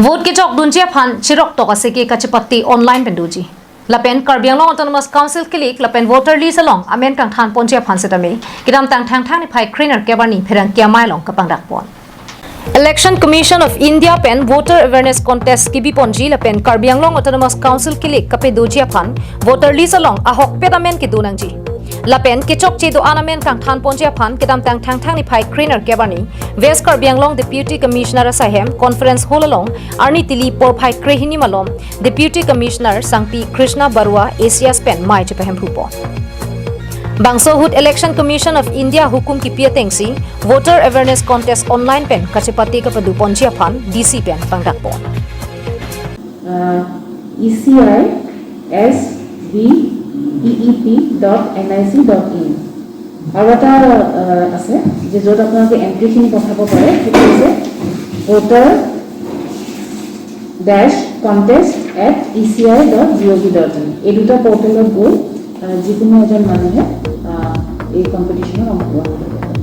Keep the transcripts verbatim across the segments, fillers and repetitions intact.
Vote kechokdunji aphan chirok tok aseke kachepate online pen doji. Lapen Karbi Anglong Autonomous Council kilik lapen voter list along amen kangthan ponji aphan setame kedamtang Thangthang niphai krenerkep arni pherangke amei along kapangdak pon. Election Commission of India pen voter awareness contest kebi ponji lapen Karbi Anglong Autonomous Council kilik kapedoji aphan voter list along ahokpet amen kedo nangji. Lapen kechokche do-an amen kangthan ponji aphan kedamtang Thangthang niphai krenerkep arni West Karbi Anglong Deputy Commissioner asaihem Conference Hall along arni tili porphai krehini malom Deputy Commissioner Sangpi Krishna Barua A C S pen mei chepahemphu pon. Bangso ahut Election Commission of India hukum kipi atengsi voter awareness contest online pen kachepate kapado ponji aphan D C pen pangdak pon. uh, E C I S V E E P dot N I C dot in। আৰু এটা আহ, আছে যে য'ত আপোনালোকে এণ্ট্ৰিখিনি পঠাব পাৰে, সেইটো হৈছে voter dash contest at E C I dot G O V dot in। এই দুটা পৰ্টেলত গৈ আহ, যিকোনো এজন মানুহে আহ, এই কম্পিটিশ্যনত অংশগ্ৰহণ কৰিব পাৰে।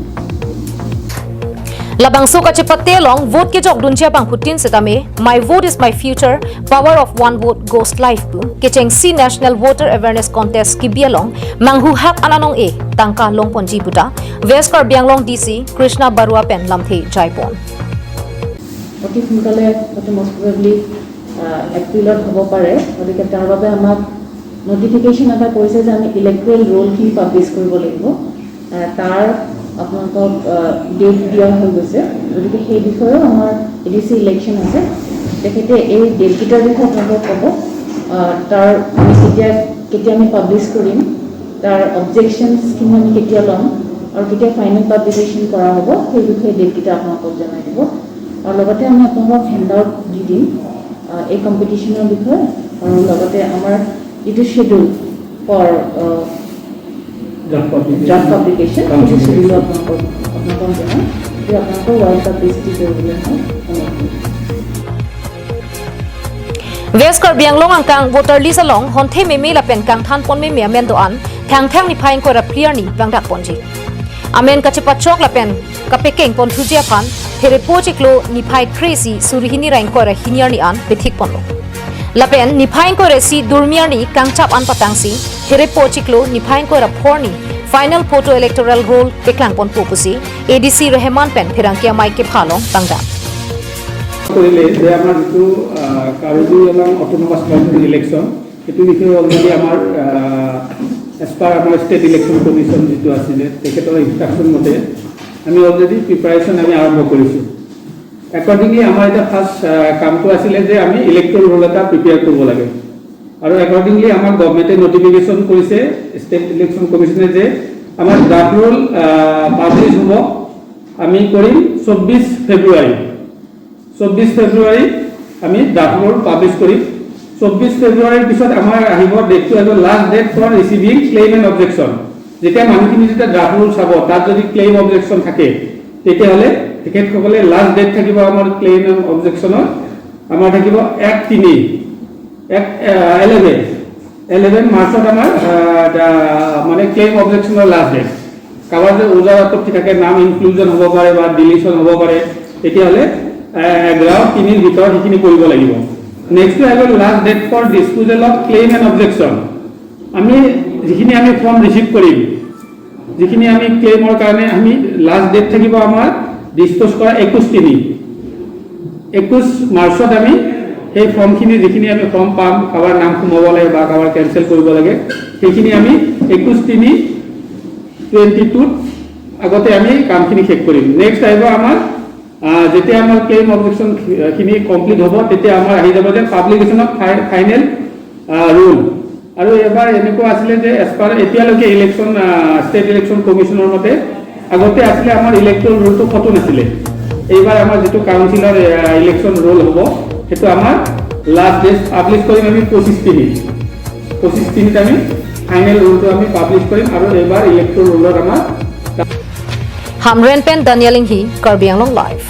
Labangso kachepate along vote kechokdunji abangphutin setame My Vote is My Future, Power of One Vote Goes Live pu kechengsi National Voter Awareness Contest kebi along manghuhak an anong-e tangka longponji puta West Karbi Anglong D C Krishna Barua pen lamthe jaipon. অতি সোনকালে হয়তো মষ্ট প্ৰবেবলি এপ্ৰিলত হ'ব পাৰে। গতিকে তাৰ বাবে আমাক নটিফিকেশ্যন এটা কৰিছে যে আমি ইলেক্টৰেল ৰোলখিনি পাব্লিছ কৰিব লাগিব। আহ, তাৰ আপোনালোকক ডেট দিয়া হৈ গৈছে। গতিকে সেই বিষয়েও আমাৰ এ ডি চি ইলেকশ্যন আছে, তেখেতে এই ডেটকেইটাৰ বিষয়ে আপোনালোকক ক'ব। আহ, তাৰ আমি কেতিয়া কেতিয়া আমি পাব্লিছ কৰিম, তাৰ অবজেকশ্যনছখিনি আমি কেতিয়া ল'ম আৰু কেতিয়া ফাইনেল পাব্লিকেশ্যন কৰা হ'ব, সেই বিষয়ে ডেটকেইটা আপোনালোকক জনাই দিব। আৰু লগতে আমি আপোনালোকক হেণ্ডআউট দি দিম আহ, এই কম্পিটিশ্যনৰ বিষয়ে আৰু লগতে আমাৰ যিটো শ্বেডিউল ফৰ ড্ৰাফ্ট পাব্লিকেশ্যন, সেইটো শ্বেডিউলো আপোনালোকক আপোনালোকক জনাম। এইটো আপোনালোকৰ ৱাৰ্ড পাব্লিচিটি কৰিবলৈ মই অনুৰোধ কৰিম। West Karbi Anglong angkang voter list along honthe meme lapen kangthan pon meme amen do-an Thangthang niphai ingkoi ra phli arni pangdak ponji. Amen kachepachok lapen kapekeng ponthuji aphan Therepo chiklo niphai kre-isi suri hini ra ingkoi ra hini arni an pethik ponlo. Lapen niphai ingkoi ra isi Durmi arni kangchap an patangsi Therepo chiklo niphai ingkoi ra pho arni final photo electoral roll keklang ponpo pusi A D C Rehman pen pherangke amei kepha along pangdak. কৰিলে যে আমাৰ যিটো আহ, কাৰ্বি Anglong autonomous council election, সেইটো বিষয়ে অলৰেডি আমাৰ as per আমাৰ state election commission যিটো আছিলে, তেখেতৰ ইনষ্ট্ৰাকশ্যন মতে আমি অলৰেডি প্ৰিপাৰেশ্যন আমি আৰম্ভ কৰিছোঁ। একৰ্ডিংলি আমাৰ এতিয়া ফাৰ্ষ্ট কামটো আছিলে যে আমি ইলেক্টৰেল ৰোল এটা প্ৰিপেয়াৰ কৰিব লাগে। আৰু একৰ্ডিংলি আমাৰ গভৰ্ণমেণ্টে নটিফিকেশ্যন কৰিছে, ষ্টেট ইলেকশ্যন কমিশ্যনে, যে আমাৰ ড্ৰাফ্ট ৰোল পাব্লিছ হ'ব, আমি কৰিম চৌব্বিছ ফেব্ৰুৱাৰী। চৌব্বিছ ফেব্ৰুৱাৰী আমি ড্ৰাফ্ট ৰোল পাব্লিছ কৰিম। চৌব্বিছ ফেব্ৰুৱাৰীৰ পিছত আমাৰ আহিব ডেটটো আহিব last date for receiving claim and objection. যেতিয়া মানুহখিনি যেতিয়া ড্ৰাফ্ট ৰোল চাব, তাত যদি ক্লেইম অবজেকশ্যন থাকে, তেতিয়াহ'লে তেখেতসকলে লাষ্ট ডেট থাকিব আমাৰ ক্লেইম এণ্ড অবজেকশ্যনৰ, আমাৰ থাকিব এক তিনি, এক ইলেভেন, ইলেভেন মাৰ্চত আমাৰ আহ, এটা মানে ক্লেইম অবজেকশ্যনৰ লাষ্ট ডেট। কাৰোবাৰ যে ওজৰ আপত্তি থাকে, নাম ইনক্লুজন হ'ব পাৰে বা ডিলিশ্যন হ'ব পাৰে, তেতিয়াহ'লে এঘাৰ তিনিৰ ভিতৰত সেইখিনি কৰিব লাগিব। নেক্সটটো আহি গ'ল last date for disposal of claim and objection. আমি যিখিনি আমি ফৰ্ম ৰিচিভ কৰিম, যিখিনি আমি ক্লেইমৰ কাৰণে আমি লাষ্ট ডেট থাকিব আমাৰ ডিছপ'জ কৰা একৈছ তিনি। একৈছ মাৰ্চত আমি সেই ফৰ্মখিনি যিখিনি আমি ফৰ্ম পাম, কাৰোবাৰ নাম সোমাব লাগে বা কাৰোবাৰ কেঞ্চেল কৰিব লাগে, সেইখিনি আমি একৈছ তিনি টুৱেণ্টি টুত আগতে আমি কামখিনি শেষ কৰিম। নেক্সট আহিব আমাৰ আহ, যেতিয়া আমাৰ ক্লেইম অবজেকশ্যন খিনি কমপ্লিট হ'ব, তেতিয়া আমাৰ আহি যাব যে পাব্লিকেশ্যন অফ ফাইনেল ৰোল। আৰু এবাৰ এনেকুৱা আছিলে যে এজ পাৰ এতিয়ালৈকে ইলেকশ্যন ষ্টেট ইলেকশ্যন কমিশ্যনৰ মতে আগতে আছিলে আমাৰ ইলেক্টৰেল ৰোলটো কতো নাছিলে। এইবাৰ আমাৰ যিটো কাউন্সিলৰ ইলেকশ্যন ৰোল হ'ব, সেইটো আমাৰ লাষ্ট ডেট পাব্লিছ কৰিম আমি পঁচিছ তিনিত। পঁচিছ তিনিত আমি ফাইনেল ৰোলটো আমি পাব্লিছ কৰিম আৰু এইবাৰ ইলেক্টৰেল ৰোলত আমাৰ Hamren pen Daniel Inghi, Karbi Anglong Live.